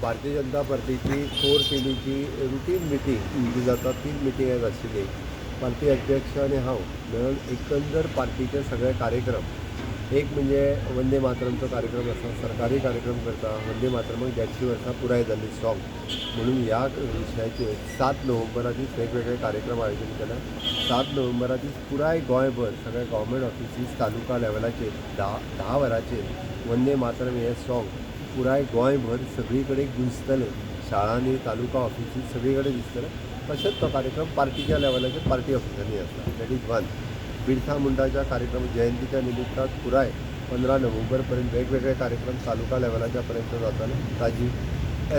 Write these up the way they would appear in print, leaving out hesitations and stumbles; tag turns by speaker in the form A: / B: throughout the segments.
A: भारतीय जनता पार्टीची कोर टिमीची routine meeting जी जाता, तीच मिटींग आयज आशिल्ली. पार्टी अध्यक्ष आनी हांव मेळून एकंदर पार्टीचे सगळे कार्यक्रम, एक म्हणजे वंदे मातरमचो कार्यक्रम आसा, सरकारी कार्यक्रम करता. वंदे मातरमाक 150 वर्सां पुराय जाल्ली सॉंग म्हणून ह्या विशयाचेर 7 नोव्हेंबरा दीस वेगवेगळे कार्यक्रम आयोजन केला. 7 नोव्हेंबरा दीस पुराय गोंयभर सगळे गव्हर्मेंट ऑफिसीस तालुका लेवलाचेर 10 10 वरांचेर वंदे मातरम हें सॉंग पुराय गोंयभर सगळी कडेन गुंजतलें. शाळांनी, तालुका ऑफिसीस सगळी कडेन दिसतलें. तशेंच तो कार्यक्रम पार्टीच्या लेवलाचेर पार्टी ऑफिसांनी आसा. That is one. Birsa मुंडाच्या कार्यक्रम जयंतीच्या निमित्तान पुराय 15 नोव्हेंबर पर्यंत वेगवेगळे कार्यक्रम तालुका लेवलाच्या पर्यंत जाताले. ताजी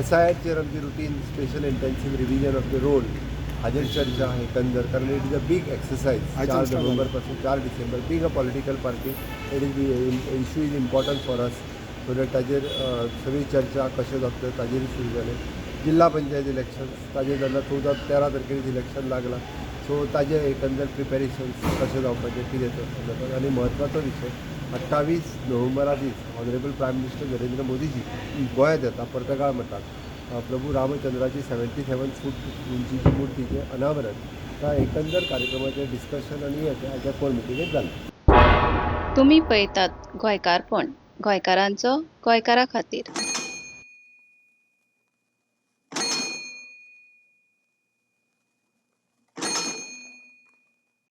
A: एसआयआरचेर आमची routine special intensive revision of the roll हाजेर चर्चा एकंदर, कारण it is a big exercise. 4 November पासून 4 डिसेंबर, being a political party, it is issue is important for us, so that ताजेर सगळी चर्चा कशें जातलें ताजेर सुरू जालें. जिल्हा पंचायत इलेक्शन्स ताजेर जाल्यार 14 13 तारखेर इलेक्शन लागलां, सो ताजें एकंदर प्रिपेरेशन्स कशें जावपाचें, कितें तें. आनी म्हत्वाचो विशय, 28 नोव्हेंबरा दीस ऑनरेबल प्रायम मिनिस्टर नरेंद्र मोदीजी गोंयांत येता. पर्तगाळ मठात प्रभू रामचंद्राची 77 फूट उंचीची मूर्तीचें अनावरण. त्या एकंदर कार्यक्रमाचें डिस्कशन आनी हें तें आयच्या कोर मिटिंगेत जालें.
B: तुमी पळयतात गोंयकारपण, गोंयकारांचो गोंयकारा खातीर.